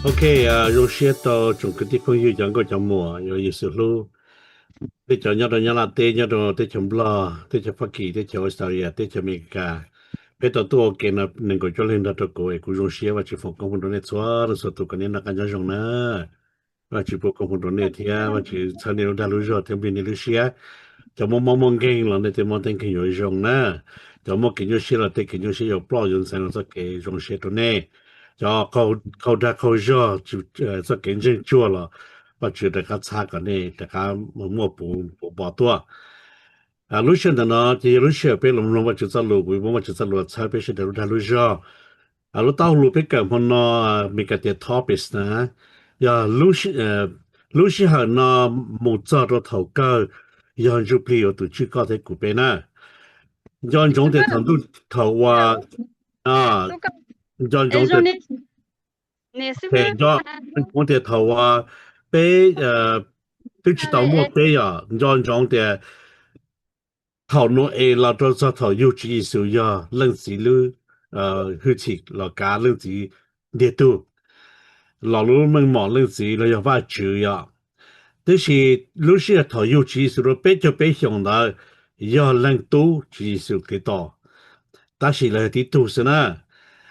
Ok, zoo siab rau tsoom kwv tij phooj ywg cov nkauj cov muam uas yus xws hlub, tej cov nyob rau Nyab Laj teb, nyob rau teb chaws Nplog, teb chaws Fab Kis, teb chaws Australia, teb chaws Amelikas. Peb tau tuaj ua ke no nees nkaum cuaj leeg nrog rau kuv es kuv zoo siab, Vajtswv foom koob hmoov rau nej txhua leej txhua tus kom nej noj qab nyob zoo na. Vajtswv pub koob hmoov rau nej thiab Vajtswv txhawb nej lub dag lub zog thiab nplij nej lub siab. Cov muaj mob muaj nkeeg los nej tej mob tej nkeeg yuav zoo na. Cov muaj kev nyuaj siab los tej kev nyuaj siab yuav ploj yuav ntxeev los txoj kev zoo siab rau nej. Cov qaug dag qaug zog, txoj kev ntseeg tsuag los Vajtswv rov qab txhab kom nej rov qab muaj puv puv npo tuaj. Lub sij hawm ntawm no ces yog lub sij hawm peb los mloog Vajtswv txoj lus, kuv yuav muab Vajtswv txoj lus txhawb peb sawv daws lub dag lub zog. Lub taub hau lus peb kawm hmo no, Meskas tias topics na, yog lub sij hawm no mus txog rau thaum kawg yog ntsuj plig yuav tus tswj koj thiab kuv peb na. Nco ntsoov tias thaum ntuj thaum uas, nco ntsoov tias, nco ntsoov tias thaum uas peb twb tsis tau muaj teb yom, nco ntsoov tias thaum Nau-es los rau txog thaum yug Tswv Yexus yog Leej Txiv lub hwj chim los kav, Leej Txiv ntiag tug los lub meej mom Leej Txiv los yog Vajtswv yom. Tiam sis lub sij hawm thaum yug Tswv Yexus rau peb caug peb xyoos ntawd yog Leej Tub Tswv Yexus Khetos, tab sis lawv yog tib tug xwb na.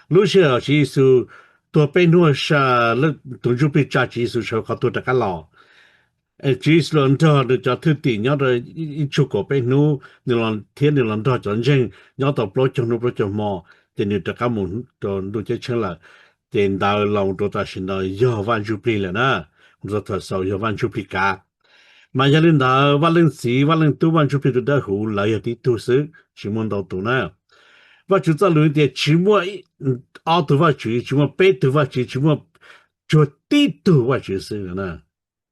Lub sij hawm Tswv Yexus tuag peb hnub, tus ntsuj plig tsa Tswv Yexus sawv qhov tuag rov qab los. Tswv Yexus los nrog nws cov thwj tim nyob rau ib tsug kaum peb hnub, nws thiab nws los nrog cov ntseeg nyob tau plaub caug hnub plaub caug hmo, ces nws rov qab mus rau ntuj ceeb tsheej lawm. Ces ntawd los rau tam sim no yog Vaj Ntsuj Plig lawm na, mus txog thaum xaus yog Vaj Ntsuj Plig kav. Mas yog li ntawd Vaj Leej Txiv, Vaj Leej Tub, Vaj Ntsuj Plig tus dawb huv lawv yog tib tug xwb, tsis muaj ntau tus na. Vajtswv txoj lus tias tsis muaj ob tug Vajtswv, tsis muaj peb tug Vajtswv, tsis muaj tsuas tib tug Vajtswv xwb,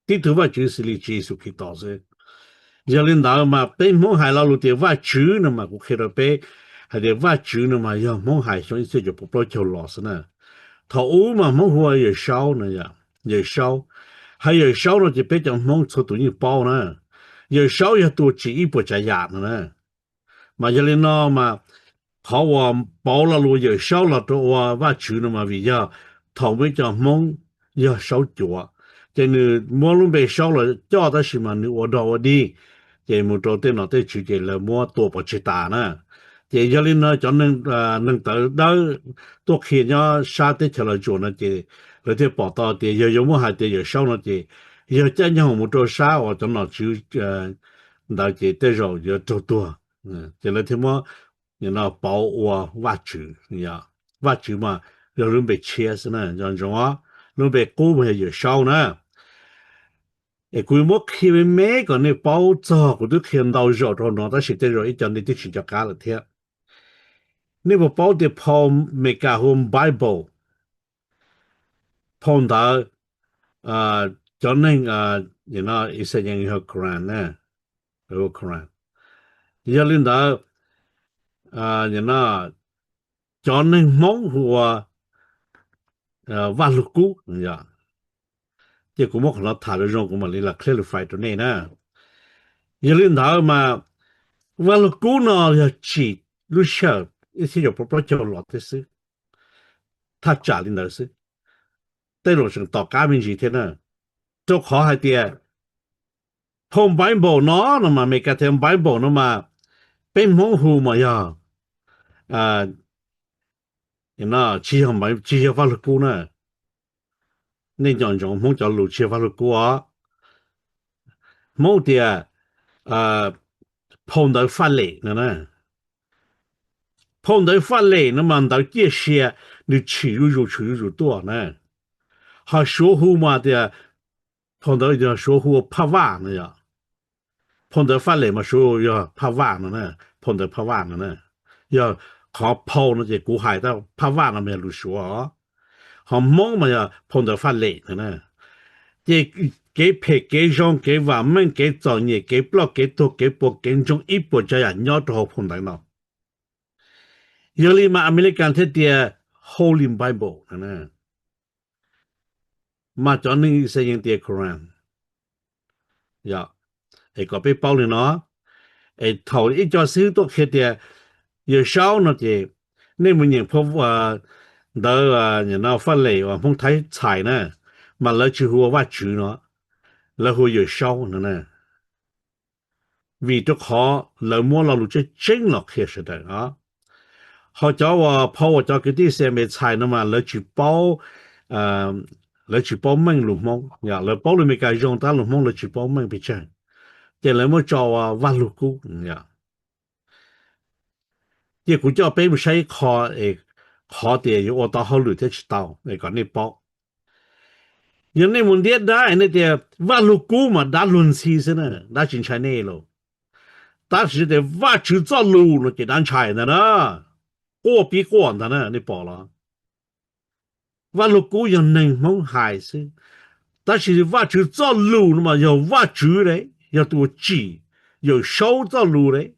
tib tug Vajtswv xws li Tswv Yexus Khetos xwb. Yog li ntawd mas peb Hmoob hais lo lus tias Vajtswv no mas kuv qhia rau peb hais tias Vajtswv no mas yog Hmoob hais xyoo ib txhiab cuaj pua plaub caug los xwb na. Thaum ub mas Hmoob hu ua Yawm Saub no, Yawm Saub. Hais Yawm Saub no ces peb cov Hmoob txhua tus yeej paub na. Yawm Saub yog tus tsim ib puas tsav yam no na. Mas yog li no mas qhov uas pauv lo lus Yawm Saub los rau ua Vajtswv no mas vim yog thaum ub cov Hmoob yog Saub cuav, ces nws muab lub npe Saub los coj tab sis mas nws ua dog ua dig, ces mus rau tej nom tej tswv ces lawv muab tua pov tseg tas na. Ces yog li no cov neeg tawv dawb tuaj qhia nyob sab teb chaws Los Tsuas no ces lawv thiaj pom tau tias yog yuav muab hais tias Yawm Saub no ces yog caij nyoog mus rau sab uas cov nom tswv ntawd ces tej zaum yuav raug tuag. Ces lawv thiaj muab pauv ua Vajtswv. Vajtswv mas yog lub npe tshiab xwb na, nco ntsoov os, lub npe qub mas yog Yawm Saub na. Es kuv yuav muab qhia me me kom nej paub txog, kuv twb qhia ntau zaum rau no tab sis tej zaum ib co nej twb tsis nco qab lawm thiab. Nej puas paub tias phau Meskas hu ua Bible, phau ntawv cov neeg Ixayees yog Quran na, Quran. Yog li ntawd cov neeg Hmoob hu ua Vaj Lug Kub. Ces kuv muab qhov no tham zoo zoo kuv mam li los clarify rau nej na. Yog li ntawd mas Vaj Lug Kub no yog tsim lub sij hawm ib txhiab cuaj pua plaub caug los thiab xwb, thaj tsam li ntawd xwb. Tej zaum tseem tom qab me ntsis thiab na. Rau qhov hais tias phau Bible no no mas Meskas tias Bible no mas peb Hmoob hu mas yog, tsis yog, tsis yog Vaj Lug Kub na. Nej nco ntsoov Hmoob cov lus tsis yog Vaj Lug Kub os. Hmoob tias phau ntawv Faj Lem no na. Phau ntawv Faj Lem no mas ntawv ciaj sia, nws tshwm zuj zus tshwm zuj zus tuaj na. Ho Suav hu mas tias phau ntawv Suav hu ua Phaj Vaj no yom. Phau ntawv Faj Lem mas Suav yog Phaj Vaj no na, phau ntawv Phaj Vaj no na. Yog qhov phau no ces kuv hais tab, Phaj Vaj no mas yog lus Suav os. Ho Hmoob mas yog phau ntawv Faj Lem no na. Ces kev phem kev zoo kev vam meej kev txom nyem kev ploj kev tuag kev puas kev ntsoog ib puas tsav yam nyob rau hauv phau ntawv no. Yog li mas Amelikas thiaj tias Holy Bible no na. Mas cov neeg Ixayees tias Quran. Es kom peb paub li no, es thaum ib co xib hwb tuaj qhia tias Yawm Saub no ces nej mus nyeem phau ntawd, nim no faj lem uas Hmoob Thaib txhais na, mas lawv tsis hu ua Vajtswv no, lawv hu ua Yawm Saub no na. Vim rau qhov lawv muab lo lus tseeb tseeb los qhia sawv daws os. Ho cov uas phau uas cov kwv tij C M A txhais no mas lawv tsis paub, lawv tsis paub meej lus Hmoob, lawv paub lus Amelikas zoo tab lus Hmoob lawv tsis paub meej pes tsawg, ces lawv muab tso ua Vaj Lug Kub. Ces kuv coj peb mus saib ib qho, qhov tias yuav ua tau hauj lwm thiab tsis tau, es kom nej paub. Yog nej mus ntiab dab nej tias Vaj Lug Kub mas dab luag ntxhi xwb na, dab tsis ntshai nej los. Tab sis tias Vajtswv txoj lus no ces dab ntshai ntag na, quaj pib quaj ntag na, nej pom los? Vaj Lug Kub yog neeg Hmoob hais xwb, tab sis Vajtswv txoj lus no mas yog Vajtswv, yog tus uas tsim Yawm Saub txoj lus,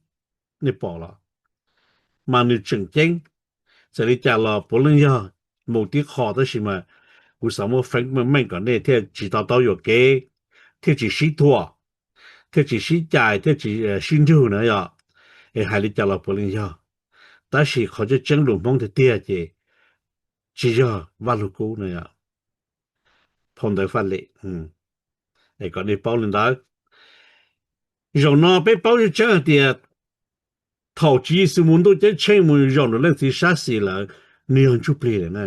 nej pom los? Mas nws tseem ceeb. Txawm li cas los puav leej yog mus tib qho, tab sis mas kuv xav muab feeb meej meej kom nej thiaj tsis to taub yuam kev, thiaj tsis sib thuam, thiaj tsis sib cais, thiaj tsis sib nrug na yom. Es hais li cas los puav leej yog, tab sis qhov tseeb tseeb lus Hmoob tiag tiag ces tsis yog Vaj Lug Kub no, phau ntawv faj lem. Es kom nej paub li ntawd. Zaum no peb paub tseeb tseeb hais tias thaum Tswv Yexus mus ntuj ceeb tsheej mus zaum nram leej txiv sab xis lawm, nws yog ntsuj plig lawm na,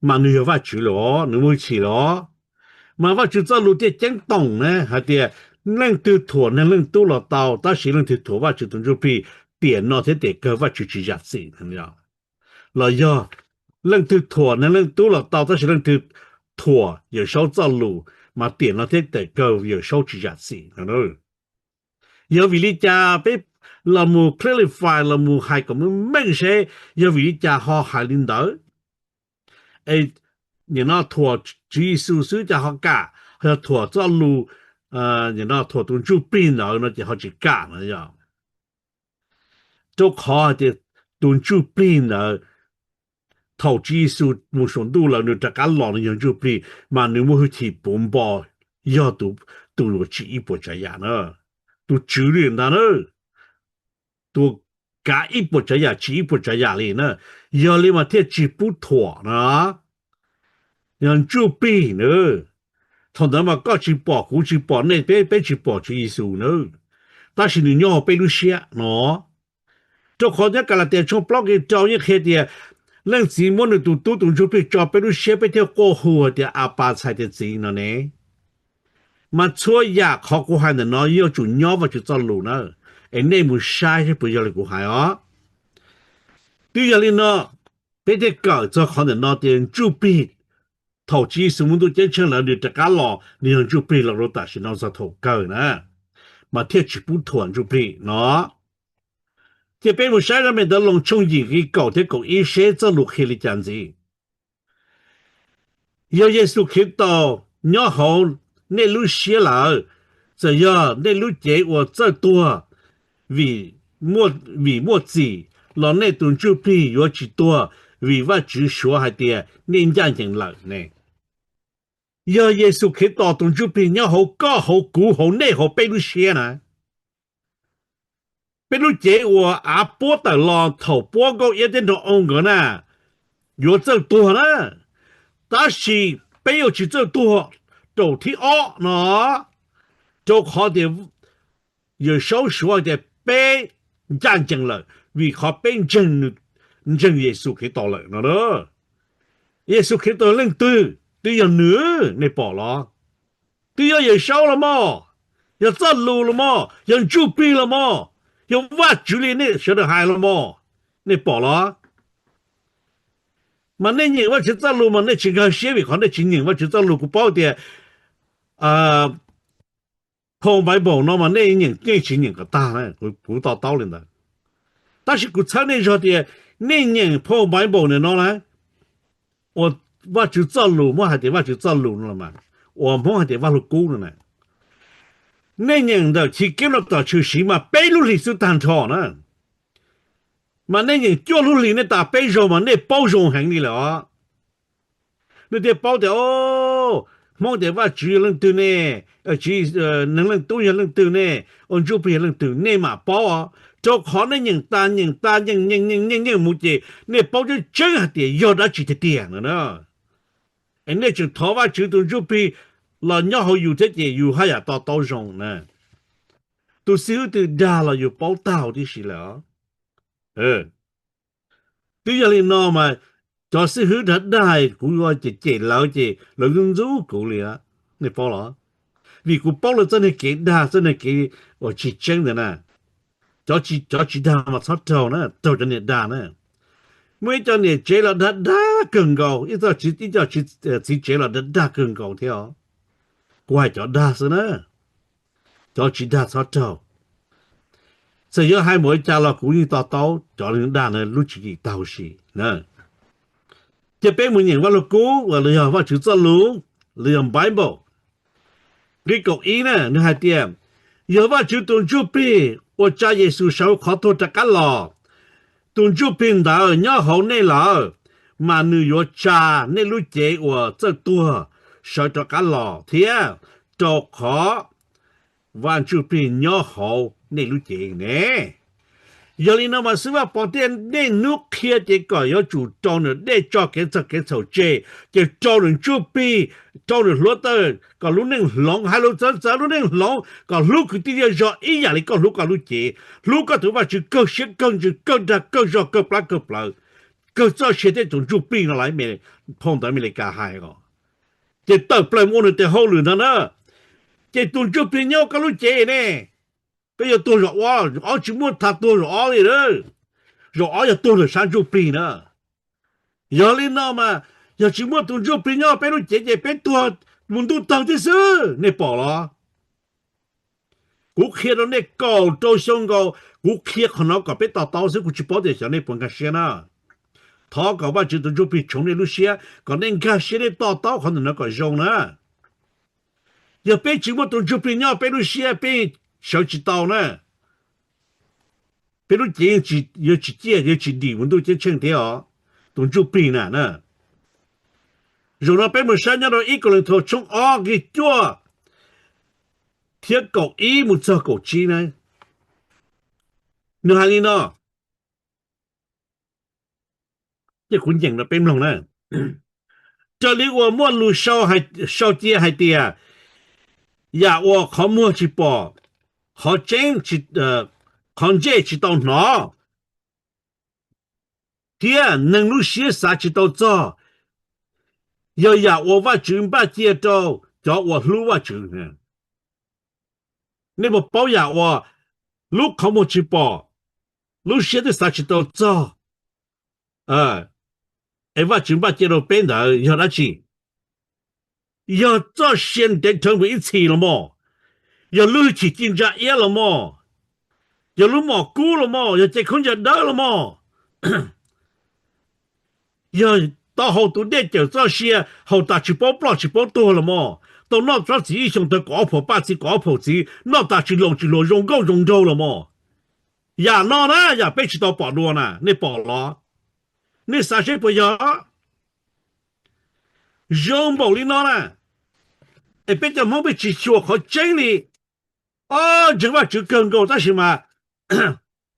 mas nws yog Vajtswv lawm os, nws muaj hwj chim lawm os. Mas Vajtswv txoj lus thiaj ceeb toom na hais tias leej twg thuam neeg Leej Tub los tau, tab sis leej twg thuam Vajtswv tus ntsuj plig, tiam no thiab tiam kawg Vajtswv tsis zam txim. Los yog leej twg thuam neeg Leej Tub los tau, tab sis leej twg thuam Yawm Saub txoj lus, mas tiam no thiab tiam kawg Yawm Saub tsis zam txim no. Yog vim li cas peb los mus clarify, los mus hais kom meej meej seb yog vim li cas ho hais li ntawd. Es nim no thuam Tswv Yexus xwb cas ho kam, ho yog thuam txoj lus, nim no thuam tus ntsuj plig ntawd no ces ho tsis kam no yog. Rau qhov hais tias tus ntsuj plig ntawd, thaum Tswv Yexus mus saum ntuj lawm nws rov qab los nws yog ntsuj plig, mas nws muaj hwj chim puv npo, yog tus, tus uas tsim ib puas tsav yam na, tus tswv li ntag na, tus kav ib puas tsav yam tsim ib puas tsav yam li na. Yog li mas thiaj tsis pub thuam no. Yog ntsuj plig na, thaum ntawd mas koj tsis pom kuv tsis pom nej peb, peb tsis pom Tswv Yexus na, tab sis nws nyob hauv peb lub siab no. Rau qhov nyob Kalatias tshooj plaub nqe rau yeej qhia tias leej txiv muab nws tus tub tus ntsuj plig tso peb lub siab, peb thiaj quaj hu hais tias Apas, txhais tias Txiv no ne. Mas txhua yam qhov kuv hais ntawm no yuav tsum nyob Vajtswv txoj lus na, es nej mus saib seb puas yog li kuv hais os. Twb yog li no, peb thiaj kawm txog qhov ntawm no tias ntsuj plig, thaum Tswv Yexus mus ntuj ceeb tsheej lawm nws rov qab los nws yog ntsuj plig los rau tam sim no txog thaum kawg na, mas thiaj tsis pub thuam ntsuj plig no. Ces peb mus saib zaj me ntawv Loos tshooj yim nqe kaum thiab kaum ib seb txoj lus qhia li cas ntxiv. Yog Yexus Khetos nyob hauv nej lub siab lawm, txawm yog nej lub cev uas txawj tuag vim muaj txim los nej tus ntsuj plig yuav tsis tuag, vim Vajtswv suav hais tias nej ncaj ncees lawm ne. Yog Yexus Khetos tus ntsuj plig nyob hauv koj hauv kuv hauv nej hauv peb lub siab na, peb lub cev uas av puab tawm los thaum puab Nkauj Iab thiab Nraug Oo nkawd na yuav txawj tuag na, tab sis peb yuav tsis txawj tuag raum thib ob no, rau qhov tias Yawm Saub suav tias peb ncaj ncees lawm vim qhov peb ntseeg, ntseeg Yexus Khetos lawm no. Yexus Khetos leej twg? Twb yog nws, nej pom los? Twb yog Yawm Saub los mog, yog txoj lus los mog, yog ntsuj plig los mog, yog Vajtswv li nej sawv daws hais los mog, nej pom los? Mas nej nyeem Vajtswv txoj lus mas nej tsis nkag siab vim qhov nej tsis nyeem Vajtswv txoj lus. Kuv paub tias phau Bible no mas nej nyeem nej tsis nyeem kom tag na, kuv to taub li ntawd. Tab sis kuv txhawb nej zog tias nej nyeem phau Bible nim no na, uas Vajtswv txoj lus, muab hais tias Vajtswv txoj lus no los mas, uas Hmoob hais tias Vaj Lug Kub no na, nej nyeem ntawm Chiv Keeb no tom Tshwm Sim mas peb lub hlis xwb tag nrho na. Mas nej nyeem cuaj lub hlis nej tas peb zaug mas nej paub zoo heev li lawm os. Nej thiaj paub tias, o, Hmoob tias Vajtswv yog leej twg ne, tsis, Neeg Leej Tub yog leej twg ne, ua Ntsuj Plig yog leej twg, nej mam paub os. Rau qhov nej nyeem tas nyeem tas nyeem nyeem nyeem nyeem nyeem mus ces nej paub tseeb tseeb hais tias yog dab tsi tiag tiag no na. Es nej tseem thov Vajtswv tus Ntsuj Plig los nyob hauv yus thiab ces yus haj yam to taub zoo na. Tus xib hwb twg dag los yus paub tag huv tib si lawm os. Twb yog li no mas cov xib hwb dag dag kuv ua cem cem lawv ces lawv ntxub ntxub kuv li, nej paub los? Vim kuv paub lawv txoj niag kev dag, txoj niag kev uas tsis tseeb ntawd na. Cov tsis, cov tsis dag mas txhob raug na, raug cov niag dag na. Muaj ib co niam tsev los dag dag kawg nkaus, ib co txiv tsev los dag dag kawg nkaus thiab os. Kuv hais cov dag xwb na, cov tsis dag txhob raug. Txawm yuav hais npaum li cas los kuv yeej to taub cov dag na lub tswv yim tag huv si. Cia peb mus nyeem Vaj Lug Kub uas los yog Vajtswv txoj lus, los yog Bible. Nqe kaum ib na, nws hais tias, yog Vajtswv tus Ntsuj Plig uas tsa Yexus sawv hauv qhov tuag rov qab los, tus Ntsuj Plig ntawd nyob hauv nej lawm, mas nws yuav tsa nej lub cev uas txawj tuag sawv rov qab los thiab, rau qhov Vaj Ntsuj Plig nyob hauv nej lub cev ne. Yog li no mas xib hwb Vaj Pov thiaj niaj hnub qhia ces kom yuav tsum rau nws dej tso kev txhaum kev txhaum tseg, ces rau nws Ntsuj Plig, rau nws hluav taws kom lub neej hloov, hais lus txawv txawv lub neej hloov, kom hlub kwv tij zej zog ib yam li koj hlub koj lub cev, hlub koj tus Vajtswv kawg siab kawg ntsws kawg dag kawg zog kawg plab kawg plawv, kawg txoj sia thiab tus Ntsuj Plig no los phau ntawv Amelikas hais os. Ces tawm plaws mus ua nws tes hauj lwm ntag na. Ces tus Ntsuj Plig nyob koj lub cev ne, peb yuav tuag zaum ob, zaum ob tsis muaj tha tuag zaum ob li. Zaum ob yog tuag ntawm sab Ntsuj Plig na. Yog li no mas yog tsis muaj tus Ntsuj Plig nyob peb lub cev ces peb tuag mus ntuj tawg tib xwb, nej pom los? Kuv qhia rau nej kaum rau xyoo nkaus, kuv qhia qhov no kom peb to taub xwb, kuv tsis paub tias xyov nej puas nkag siab na. Thov kom Vajtswv tus Ntsuj Plig tshoov nej lub siab kom nej nkag siab, nej to taub qhov ntawm no kom zoo na. Yog peb tsis muaj tus Ntsuj Plig nyob peb lub siab, peb sawv tsis tau na. Peb lub cev yuav tsis ciaj, yuav tsis dim mus ntuj ceeb tsheej thiab os, tus Ntsuj Plig na na. Zaum no peb mus saib nyob rau ib Kauleethaus tshooj ob nqe cuaj thiab kaum ib mus txog kaum tsib na. Nws hais li no, ces kuv nyeem rau peb mloog na. Raws li uas muaj lus sau cia hais tias, yam uas qhov muag tsis pom, qhov tseeb, qhov ntsej tsis tau hnov, thiab neeg lub siab xav tsis tau txog, yog yam uas Vajtswv npaj cia rau cov uas hlub Vajtswv. Nej puas paub yam uas lub qhov muag tsis pom, lub siab twb xav tsis tau txog, es Vajtswv npaj cia rau peb ntawd yog dab tsi? Yog txoj sia ntev dhawv npaum ib txhis los mog, yog lub hwj chim ci ntsa iab los mog, yog lub mom kub los mog, yog cev khaub ncaws dawb los mog, yog tau haus tus dej cawm txoj sia haus tas tsis paub ploj tsis paub tuag los mog, tau noj tsob txiv ib xyoos tawg kaum ob phaum paj txiv kaum ob phaum txiv noj tas tsis loos tsis hluas zoo nkauj zoo nraug los mog. Yam no na yam peb tsis tau pom dua na, nej pom los? Nej xav seb puas yog? Zoo npaum li no na, es peb cov Hmoob peb tsis xyuas qhov tseeb li. Ob, ntseeg Vajtswv kawg nkaus tab sis mas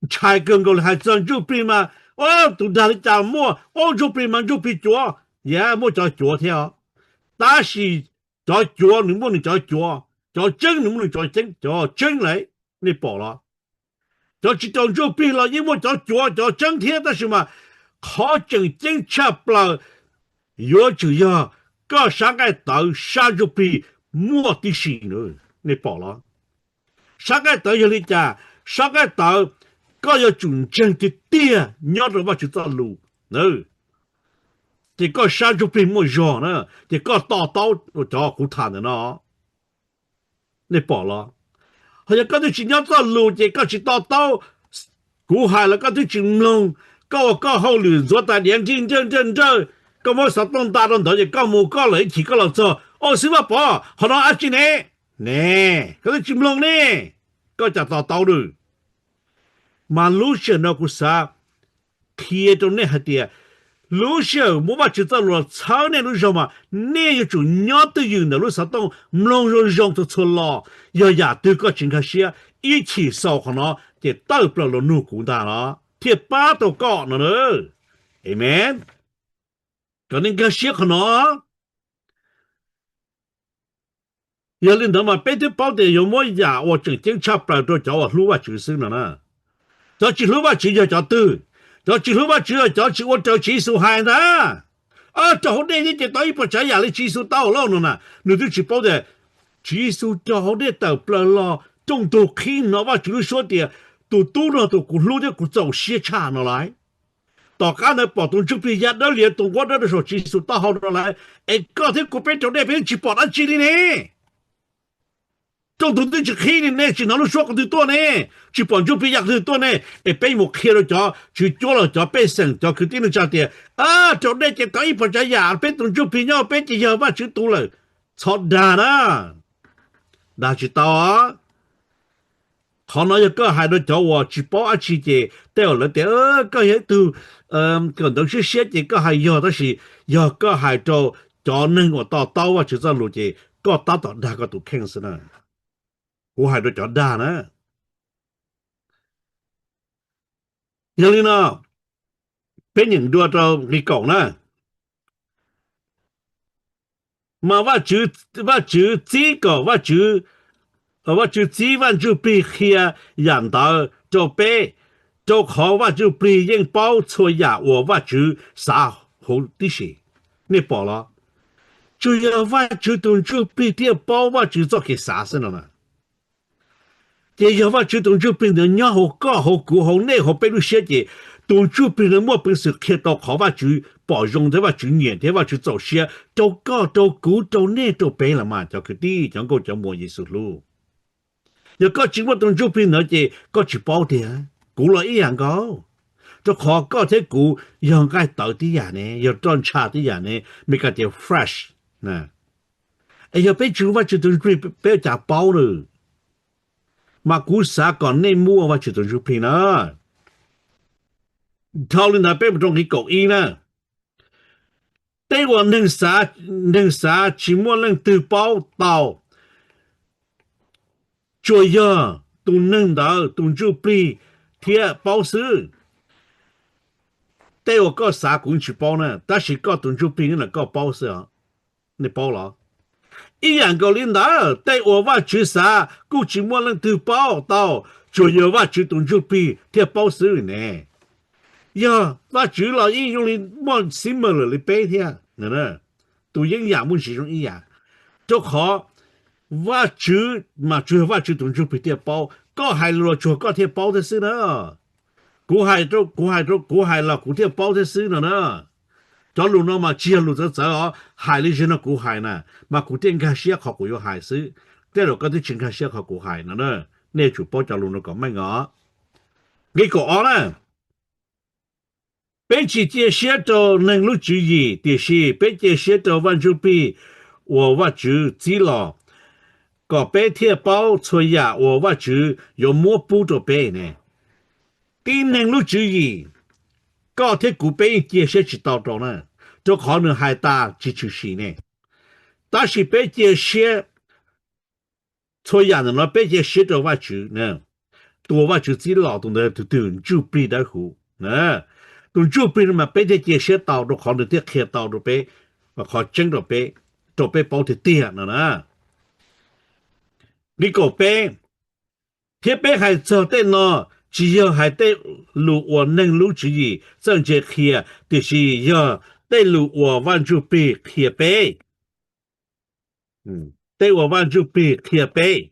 ntshai kawg nkaus li hais txog Ntsuj Plig mas, ob, tus dag li cas muaj, ob, Ntsuj Plig mas Ntsuj Plig cuav, yam muaj cov cuav thiab os. Tab sis cov cuav nws muaj nws cov cuav, cov tseeb nws muaj nws cov tseeb, cov tseeb lawm, nej pom los? Cov tsis raug Ntsuj Plig los yeej muaj cov cuav cov tseeb thiab tab sis mas qhov tseem ceeb tshaj plaws yuav tsum yog koj sab nqaij tawv sab Ntsuj Plig muaj tib si, nej pom los? Sab nqaij tawv yog li cas? Sab nqaij tawv koj yuav tsum ntseeg tiag tiag nyob rau Vajtswv txoj lus, ces koj sab Ntsuj Plig muaj zog na, ces koj to taub cov kuv tham ntawm no. Nej pom los? Ho yog koj twb tsis nyob txoj lus ces koj tsis to taub, kuv hais los koj twb tsis mloog, koj ua koj hauj lwm ntxuav tais diav nrij nrawj nrawj nrawj, koj muab xov tooj nta rau ntawd ces koj mus koj lawm ib chim koj los txog, au xib Vaj Pov qhov no dab tsi ne? Ne, koj twb tsis mloog ne, koj cas to taub lawm? Mas lub sij hawm no kuv xav qhia rau nej hais tias Lub sij hawm muab Vajtswv txoj lus los txhawb nej lub zog mas nej yuav tsum nyob twj ywm ntawm lub xov tooj mloog zoo zoo txhua txhua lo. Yog yam twg koj tsis nkag siab, ib chim xaus qhov no ces tawm plaws los nug kuv ntag los thiaj pab tau koj no na. Amen. Kom nej nkag siab qhov no. Yog li ntawd mas peb twb paub tias yuav muab yam uas tseem ceeb tshaj plaws rau cov uas hlub Vajtswv xwb no na. Cov tsis hlub Vajtswv yog cov twg? Cov tsis hlub Vajtswv yog cov tsis ua raws Tswv Yexus hais ntag. Rau hauv dej thiab ces tau ib puas tsav yam li Tswv Yexus tau lauj no na. Nws twb tsis paub tias Tswv Yexus rau hauv dej tawm plaws los rooj ntug qhib hnov Vajtswv lub suab tias tus tub no tus kuv hlub thiab kuv txaus siab tshaj no lauj. Tom qab ntawd pom tus ntsuj plig ya dawb lias tus nquab dawb rau saum Tswv Yexus taub hau no lauj. Es koj thiab kuv peb raug dej peb tsis pom dab tsi li ne. Rooj ntug twb tsis qhib li ne, tsis hnov lub suab qhov twg tuaj ne, tsis pom ntsuj plig ya qhov twg tuaj ne. Es peb mus qhia rau cov tswv cuab los cov pej xeem cov kwv tij neej tsa tias, raug dej ces tau ib puas tsav yam, peb tus ntsuj plig nyob peb ces yog Vajtswv tus lawm. Txhob dag na. Dag tsis tau. Qhov no yog koj hais rau cov uas tsis paub dab tsi ces tej uas lawv tias koj yog ib tug kawm ntawv siab siab ces koj hais yog, tab sis yog koj hais rau cov neeg uas to taub Vajtswv txoj lus ces koj tab tom dag koj tus kheej xwb na. Kuv hais rau cov dag na. Yog li no, peb nyeem dua rau nqi kaum na. Mas Vajtswv, Vajtswv txib kom Vajtswv, Vajtswv txib Vaj Ntsuj Plig qhia yam ntawd rau peb, rau qhov Vaj Ntsuj Plig yeej paub txhua yam uas Vajtswv xav huv tib si. Nej pom los? Tsuas yog Vajtswv tus Ntsuj Plig thiaj paub Vajtswv txoj kev xav xwb no na. Ces yog Vajtswv tus Ntsuj Plig ntawd nyob hauv koj hauv kuv hauv nej hauv peb lub siab ces tus Ntsuj Plig ntawd muaj peev xwm qhia tau qhov Vajtswv pom zoo thiab Vajtswv nyiam thiab Vajtswv txaus siab rau koj rau kuv rau nej rau peb los mas cov kwv tij cov nkauj cov muam Yexus hlub. Yog koj tsis muaj tus Ntsuj Plig ntawd ces koj tsis paub tiag. Kuv los ib yam nkaus, rau qhov koj thiab kuv yog nqaij tawv tib yam ne, yog roj ntsha tib yam ne, Meskas tias flesh. Es yog peb tsis muaj Vajtswv tus Ntsuj Plig peb ua cas paub lawm? Mas kuv xav kom nej muaj Vajtswv tus Ntsuj Plig na. Dhau li ntawd peb mus rau nqi kaum ib na. Tej uas neeg xav, neeg xav tsis muaj leej twg paub tau, tsuas yog tus neeg ntawd tus Ntsuj Plig thiaj paub xwb. Tej uas koj xav kuv tsis paub na, tab sis koj tus Ntsuj Plig no koj paub xwb os. Nej paub los? Ib yam nkaus li ntawd, tej uas Vajtswv xav kuj tsis muaj leej twg paub tau, tsuas yog Vajtswv tus Ntsuj Plig thiaj paub xwb ne. Yog Vajtswv los yeej zoo li muaj similar li peb thiab. Tus yeeb yam muaj ntsis zoo ib yam, rau qhov Vajtswv mas tsuas yog Vajtswv tus Ntsuj Plig thiaj paub. Koj hais lus los tsuas koj thiaj paub thiab xwb na. Kuv hais rau, kuv hais rau, kuv hais los kuv thiaj paub thiab xwb no na. Cov lus no mas tsis yog lus txawv txawv os, hais li zim no kuv hais na, mas kuv thiaj nkag siab qhov kuv yuav hais xwb. Tej zaum koj twb tsis nkag siab qhov kuv hais no na. Nej yuav tsum paub cov lus no kom meej os. Nqi kaum ob na, peb tsis cia siab rau neeg lub tswv yim, tiam sis peb cia siab rau Vaj Ntsuj Plig uas Vajtswv txib los, kom peb thiaj paub txhua yam uas Vajtswv yuav muab pub rau peb ne. Tib neeg lub tswv yim, koj thiab kuv peb yeej cia siab tsis tau rau na, rau qhov nws hais tas tsis tshwm sim ne. Tab sis peb cia siab, txhua yam ntawm no peb cia siab rau Vajtswv, tus uas Vajtswv txib los tus ntawd tus twg? Ntsuj Plig Dawb Huv. Tus Ntsuj Plig no mas peb thiaj cia siab tau rau qhov nws thiaj qhia tau rau peb qhov tseeb rau peb, rau peb paub tiag tiag no na. Nqi kaum peb, thiab peb hais txog tej no tsis yog hais tej lus uas neeg lub tswv yim txawj ntse qhia, tiam sis yog tej lus uas Vaj Ntsuj Plig qhia peb. Tej uas Vaj Ntsuj Plig qhia peb,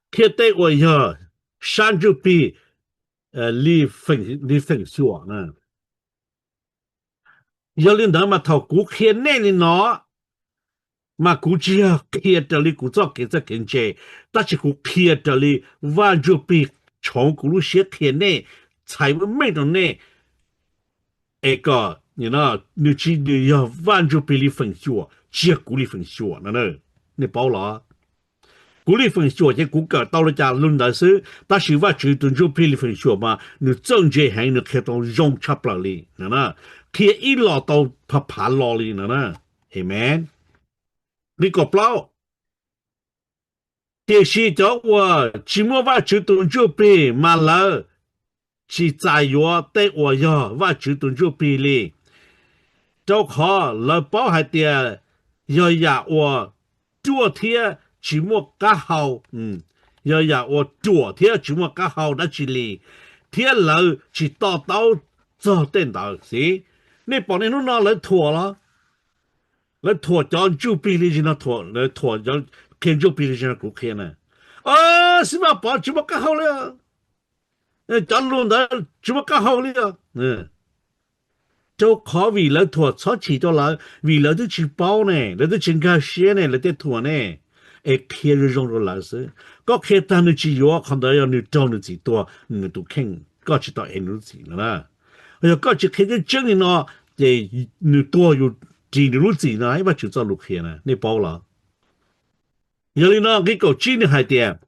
qhia tej uas yog sab ntsuj plig li feem xyuam na. Yog li ntawd mas thaum kuv qhia nej li no, mas kuv tsis yog qhia raws li kuv txoj kev txawj kev ntse, tab sis kuv qhia raws li Vaj Ntsuj Plig tshoov kuv lub siab qhia nej, txhais meej rau nej, es kom nws tsis yog Vaj Ntsuj Plig li feem xyuam, tsis yog kuv li feem xyuam no. Nej paub los? Kuv li feem xyuam ces kuv kawm tau li cas lug ntawd xwb, tab sis Vajtswv tus Ntsuj Plig li feem xyuam mas nws txawj ntse heev, nws qhia tau zoo tshaj plaws li no, qhia ib los tau phav phav los li no na. Amees. Nqe kaum plaub, tiam sis cov uas tsis muaj Vajtswv tus Ntsuj Plig mas lawv tsis txais yuav tej uas yog Vajtswv tus Ntsuj Plig li, rau qhov lawv paub hais tias yog yam uas ruaj thiab tsis muaj qab hau, yog yam uas ruam thiab tsis muaj qab hau dab tsi li, thiab lawv tsis to taub txog tej ntawd xwb. Nej pom nej hnub no lawv thuam los? Lawv thuam cov Ntsuj Plig li no, thuam, lawv thuam, qhia Ntsuj Plig li no kuv qhia na. Xib Vaj Pov tsis muaj qab hau li, cov lus ntawd tsis muaj qab hau li os. Rau qhov vim lawv thuam txhob chim rau lawv, vim lawv twb tsis paub ne, lawv twb tsis nkag siab ne, lawv thiaj thuam ne. Es qhia zoo zoo rau lawv xwb, koj qhia tag nws tsis yuav, qhov ntawd yog nws raug nws txim tuag, nws tus kheej, koj tsis tau ev nws lub txim no na. Yog koj tsis qhia tseeb tseeb li no, ces nws tuag yus ris nws lub txim no, Vajtswv txoj lus qhia na, nej paub los? Yog li no nqe kaum tsib nws hais tias,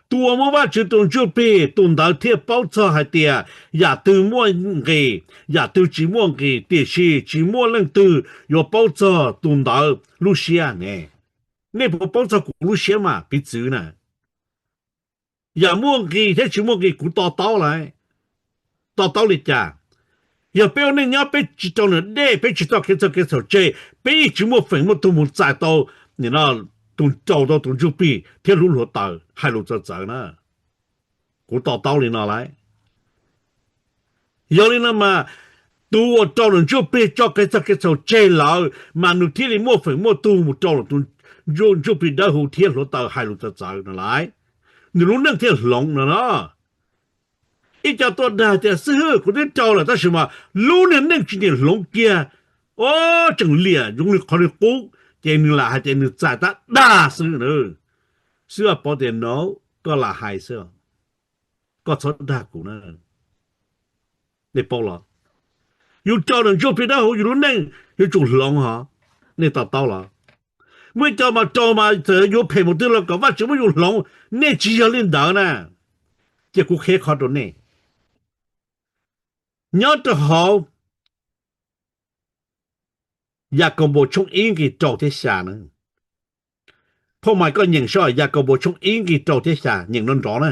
tus uas muaj Vajtswv tus Ntsuj Plig tus ntawd thiaj paub txog hais tias yam twg muaj nqis, yam twg tsis muaj nqis, tiam sis tsis muaj leej twg yuav paub txog tus ntawd lub siab ne. Nej puas paub txog kuv lub siab mas piv txwv na? Yam muaj nqis thiab tsis muaj nqis kuv to taub lawm. To taub li cas? Yog peb ua neej nyob peb tsis rau nws dej, peb tsis txoj kev txhaum kev txhaum tseg, peb yeej tsis muaj feem muaj tug mus txais tau, nim no, tus, rau tau tus Ntsuj Plig thiab lub hluav taws hais lus txawv txawv na. Kuv to taub li no lawm. Yog li no mas, tus uas rau tus Ntsuj Plig tso kev txhaum kev txhaum tseg lawm mas nws thiaj li muaj feem muaj tug mus rau tus Ntsuj Plig Dawb Huv thiab hluav taws hais lus txawv txawv no lawm. Nws lub neej thiaj hloov no no. Ib co tuaj dag tias, xib hwb, kuv twb rau lawm tab sis mas lub niag neej tsis nyiam hloov kiag, o, tseem liam zoo li qhov nws qub, ces nws lam hais tias nws txais tab dag xwb na. Xib Vaj Pov tias, no, koj lam hais xwb, koj txhob dag kuv na. Nej paub los? Yus rau tus Ntsuj Plig Dawb Huv yus lub neej yuav tsum hloov hos. Nej to taub los? Muaj ib co mas rau mas txawm yuav phem mus twg los kom Vajtswv muab yus hloov, nej tsis yog li ntawd na. Cia kuv qhia qhov rau nej. Nyob rau hauv Yakaunpaus tshooj ib nqe rau thiab xya na. Phauj Maiv koj nyeem soj, Yakaunpaus tshooj ib nqe rau thiab xya, nyeem nrov nrov na.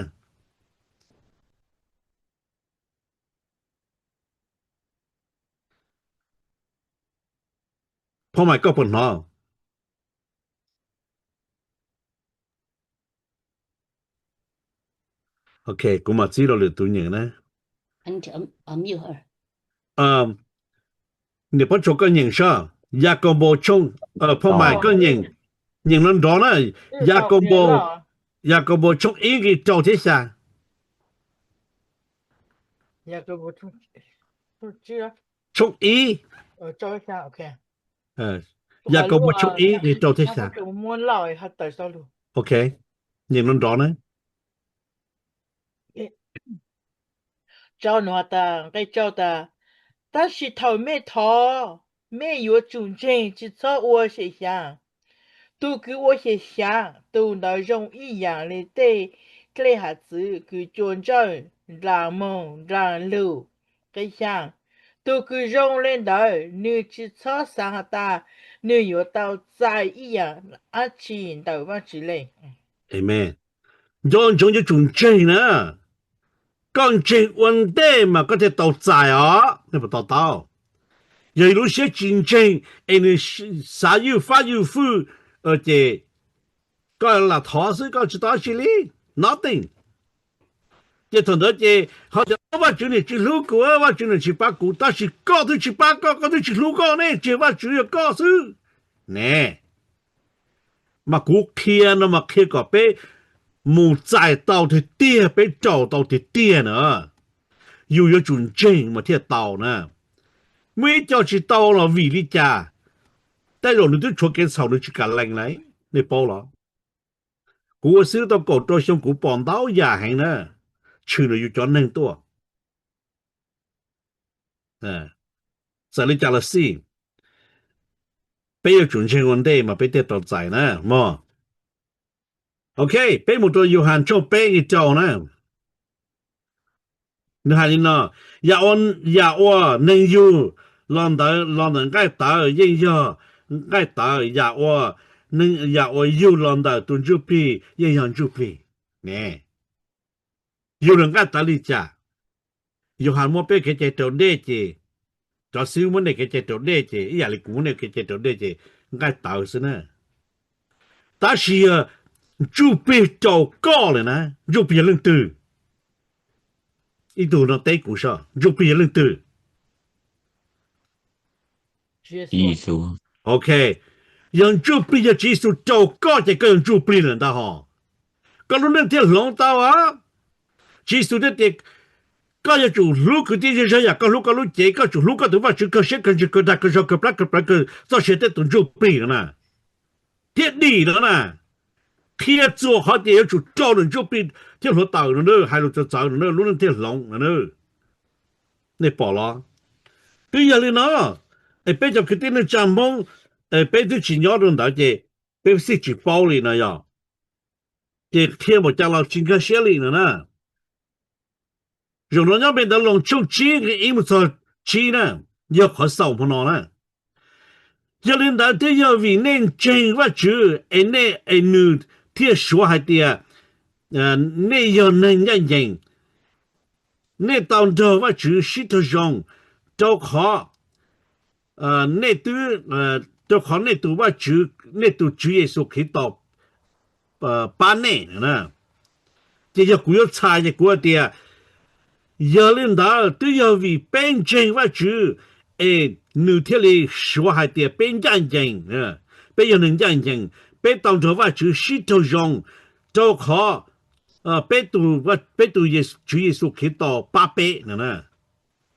Phauj Maiv koj puas hnov? Ok, kuv mam txib rau lwm tus nyeem na. Niam Pob Tsuas koj nyeem soj, Yakaunpaus tshooj, Phauj Maiv koj nyeem, nyeem nrov nrov na, Yakaunpaus, Yakaunpaus tshooj ib nqe rau thiab xya. Tshooj ib, Yakaunpaus tshooj ib nqe rau thiab xya. Ok, nyeem nrov nrov na. Rau nua tas, nqe rau tas, tab sis thaum mej thov, mej yuav tsum ntseeg, tsis txhob ua xyem xyav. Tus kws ua xyem xyav, tus ntawd zoo ib yam li tej dlej hav txwv kws cua ntsawj, nras moog nras lug. Nqe xya, tus kws zoo le ntawd, nws tsis txhob xav has tas nws yuav tau txais ib yam dab tsi ntawm Vajtswv le. Amees. Nco ntsoov yuav tsum ntseeg na. Koj ntseeg ua ntej mas koj thiaj tau txais os. Nej puas to taub? Yog yus lub siab tsis ntseeg es nws xav ywj fab ywj fwj, ces koj lam thov xwb, koj tsis tau dab tsi li. Nothing. Ces thaum ntawd ces ho tias, Vaj Tswv niam tsis hlub kuv, Vaj Tswv niam tsis pab kuv. Tab sis koj twb tsis pab koj, koj twb tsis hlub koj ne, tsis Vaj Tswv yog koj xwb ne. Mas kuv qhia no mas qhia kom peb mus txais tau tiag tiag, peb raus tau tiag tiag na. Yus yuav tsum ntseeg mas thiaj tau na. Muaj ib co tsis tau los vim li cas? Tej zaum nws twb tshuav kev txhaum nws tsis kam lees lawm, nej paub los? Kuv ua xib hwb tau kaum rau xyoo kuv pom ntau yam heev na, tshwm nrog yus cov neeg tuaj. Txawm li cas los xij, peb yuav tsum ntseeg ua ntej mas peb thiaj tau txais na mog. Ok, peb mus rau Yauhas tshooj peb nqe rau na. Nws hais li no, yam ua, yam ua neeg yug los ntawm, los ntawm nqaij tawv yeej yog nqaij tawv, yam ua, yam uas yug los ntawm tus ntsuj plig yeej yog ntsuj plig. Ne, yug los nqaij tawv li cas? Yauhas muab peb kev cai raus dej ces, cov xib hwb muab nej kev cai raus dej ces ib yam li kuv muab nej kev cai raus dej ces nqaij tawv xwb na. Tab sis yog ntsuj plig raus koj lawm na, ntsuj plig yog leej twg? Ib tug no teb kuv soj, ntsuj plig yog leej twg? Ok, yog ntsuj plig yog Tswv Yexus raus koj ces koj yog ntsuj plig lawm ntag hos. Koj lub neej thiaj hloov tau as. Tswv Yexus thiaj tias koj yuav tsum hlub kwv tij zej zog yam koj hlub koj lub cev, koj tsum hlub koj tus Vajtswv kawg siab kawg ntsws kawg dag kawg zog kawg plaub kawg plawv kawg txoj sia tej tus ntsuj plig no na. Thiaj dim no na, qhia txuas qhov tias yuav tsum raug ntsuj plig thiab hluav taws no, hais lus txawv txawv no lub neej thiaj hloov no. Nej pom los? Twb yog li no, es peb cov kwv tij neej tsa Hmoob, peb twb tsis nyob rau ntawd ces peb xij tsis paub li no yog, ces qhia npaum cas los tsis nkag siab li no na. Zaum no nyob pem ntawd Loos tshooj tsib nqe ib mus txog tsib na, yog qhov xaus hmo no na. Yog li ntawd twb yog vim nej ntseeg Vajtswv es nej, es nws thiaj suav hais tias nej yog neeg ncaj ncees, nej tau nrog Vajtswv sib raug zoo, rau qhov nej twb, rau qhov nej tus Vajtswv, nej tus Tswv Yexus Khetos pab nej. Ces yog kuv yuav txhais ces kuv hais tias, yog li ntawd twb yog vim peb ntseeg Vajtswv es nws thiaj li suav hais tias peb ncaj ncees, peb yog neeg ncaj ncees, peb tau nrog Vajtswv sib raug zoo, rau qhov peb tus, peb tus Tswv Yexus Khetos pab peb no.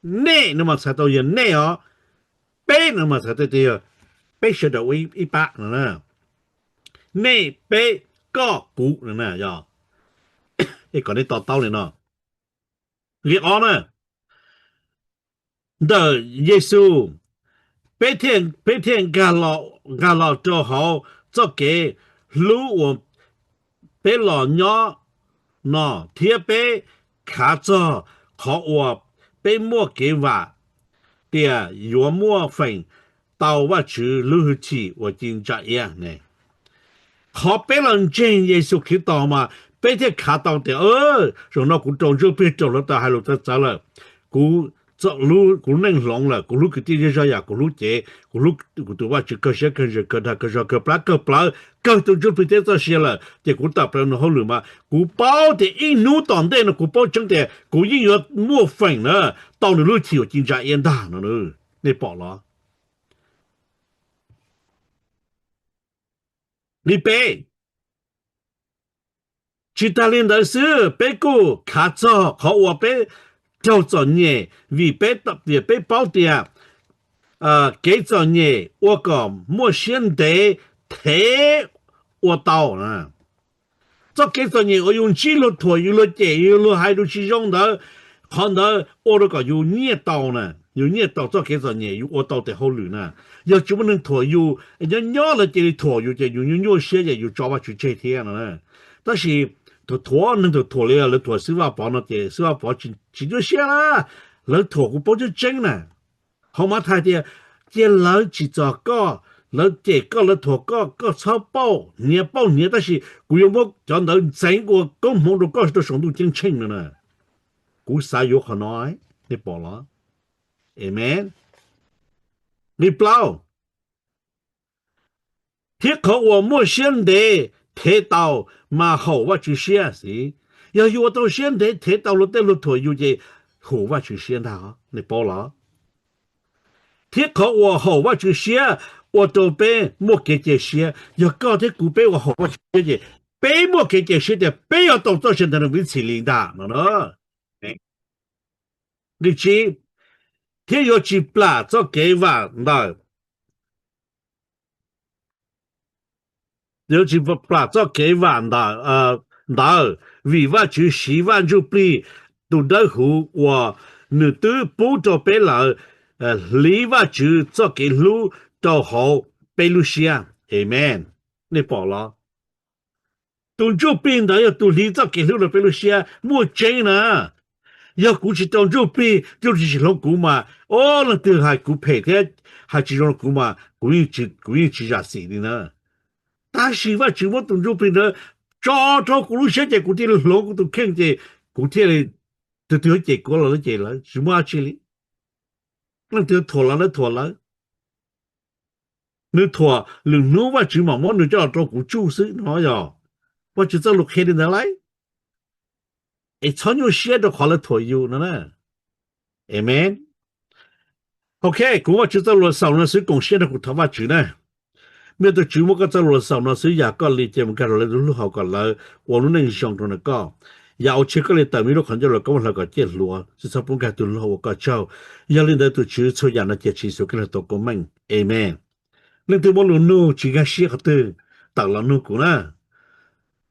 Nej no mas txhais tau yog nej os, peb no mas txhais tau tias yog peb sawv daws ua ib pab no. Nej, peb, koj, kuv no, kom nej to taub li no. Nqe ob na, ntawm Yexus peb thiaj nkag los rau hauv txoj kev hlub uas peb los nyob no, thiab peb khav txog qhov uas peb muaj kev vam tias yuav muaj feem tau Vajtswv lub hwj chim uas ci ntsa iab ne. Qhov peb los ntseeg Yexus Khetos mas peb thiaj khav tau tias, zaum no kuv raug ntsuj plig raug hluav taws hais lus txawv txawv lawm, kuv, kuv neej hloov lawm, kuv hlub kwv tij zej zog yam kuv hlub cev, kuv hlub kuv tus Vajtswv kawg siab kawg ntsws kawg dag kawg zog kawg plab kawg plawv kawg tus ntsuj plig thiab txoj sia lawm, ces kuv tawm plaws nws hauj lwm mas kuv paub tias ib hnub tom ntej no kuv paub tseeb tias kuv yeej yuav muaj feem na, tau nws lub hwj chim uas ci ntsa iab ntag no. Nej pom los? Nqe peb, tsis tas li ntawd xwb, peb kuj khav txog qhov uas peb raug txom nyem vim peb, vim peb paub tias kev txom nyem ua kom muaj siab ntev thev ua tau. Txoj kev txom nyem uas yus ntsib luag thuam, yus luag cem, yus luag hais lus tsis zoo ntawd, qhov ntawd ua rau kom yus nyiaj tau na, yus nyiaj tau txoj kev txom nyem, yus ua tau tes hauj lwm na. Yog tsis muaj neeg thuam yus, nyob nyob lawv cia li thuam yus ces yus nyuaj nyuaj siab ces yus tso Vajtswv tseg thiab no. Tab sis tus thuam, neeg tus thuam li lawv thuam xib Vaj Pov no ces xib Vaj Pov tsis nyuaj siab na, lawv thuam kuv paub tseeb tseeb na. Hauv Mathais tias, cia lawv tsim txom koj, lawv cem koj, lawv thuam koj, koj txhob pauj hniav pauj hniav, tab sis kuv yuav muab cov ntawd ntxeev ua koob hmoov rau koj rau saum ntuj ceeb tsheej no na. Kuv xav yuav qhov no, nej pom los? Amen. Nqe plaub, thiab qhov uas muaj siab ntev thev tau mas haum Vajtswv siab xwb. Yog yus ua tau siab ntev thev tau luag tej luag thuam yus ces haum Vajtswv siab ntag, nej paub los? Thiab qhov uas haum Vajtswv siab ua rau peb muaj kev cia siab. Yog koj thiab kuv peb ua haum Vajtswv siab ces peb muaj kev cia siab tias peb yuav tau txoj sia ntawd rau ib txhis li ntag no. Nqe tsib, thiab yuav tsis plam txoj kev vam ntawm, yuav tsis plam txoj kev vam ntawd, vim Vajtswv siv Vaj Ntsujplig tus Dawbhuv uas nws twb pub rau peb lawm, hliv Vajtswv txoj kev hlub rau hauv peb lub siab. Amen. Nej pom los? Tus ntsuj plig ntawd yog tus hliv txoj kev hlub rau peb lub siab muaj tseeb na. Yog kuv tsis tau ntsuj plig, ntsuj plig tsis hloov kuv mas, o, leej twg hais kuv phem thiab hais tsis zoo kuv mas kuv yeej tsis zam txim li na. Tab sis Vajtswv muab tus ntsuj plig ntawd tso rau kuv lub siab ces kuv thiaj li hloov kuv tus kheej ces kuv thiaj li, tus twg cem kuv los lawv cem lawv, tsis muaj dab tsi li. Leej twg thuam los lawv thuam lawv. Nws thuam lwm hnub Vajtswv mam muab nws coj los rau kuv tsuj xwb no yog. Vajtswv txoj lus qhia li ntawd lauj. Es txhob nyuaj siab rau qhov lawv thuam yus no na. Amen. Ok, kuv Vajtswv txoj lus xaus no xwb, koom siab nrog kuv thov Vajtswv na. Mej tus Tswv, muab koj txoj lus xaus no xwb, yam koj li cia mus nkag rau lawv tus hlub hauv kom lawv ua lub neej zoo rau ntawm koj. Yam uas tshwj koj li tawm me lub qhov ncauj los koj muab hlawv kom ciaj hluav, tsis txhob pub nkag tus hlub hauv ua koj tsaug. Yog li ntawd tus Tswv, txhua yam no cia Tswv Yexus Khetos tus koob meej. Amen. Leej twg muaj lus nug tsis nkag siab qhov twg, tawm los nug kuv na.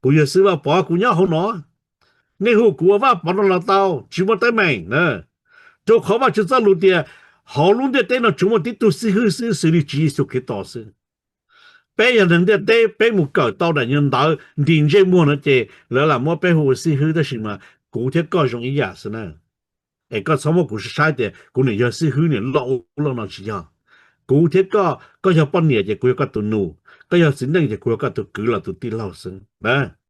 Kuv yog xib hwb Vaj Pov, kuv nyob hauv no. Nej hu kuv ua Vaj Pov no los tau, tsis muaj teeb meem na. Rau qhov Vajtswv txoj lus tias hauv lub ntiaj teb no tsuas muaj tib tug xib hwb xwb, xws li Tswv Yexus Khetos xwb. Peb yog neeg ntiaj teb, peb mus kawm tau daim ntawv ntis ntsej muag no ces lawv lam muab peb hu ua xib hwb, tab sis mas kuv thiab koj zoo ib yam xwb na. Es koj txhob muab kuv saib tias kuv niam yog xib hwb niam loj ub loj no, tsis yog. Kuv thiab koj, koj yog poj niam ces kuv yog koj tus nus, koj yog txiv neej ces kuv yog koj tus kwv los tus tij laug xwb na.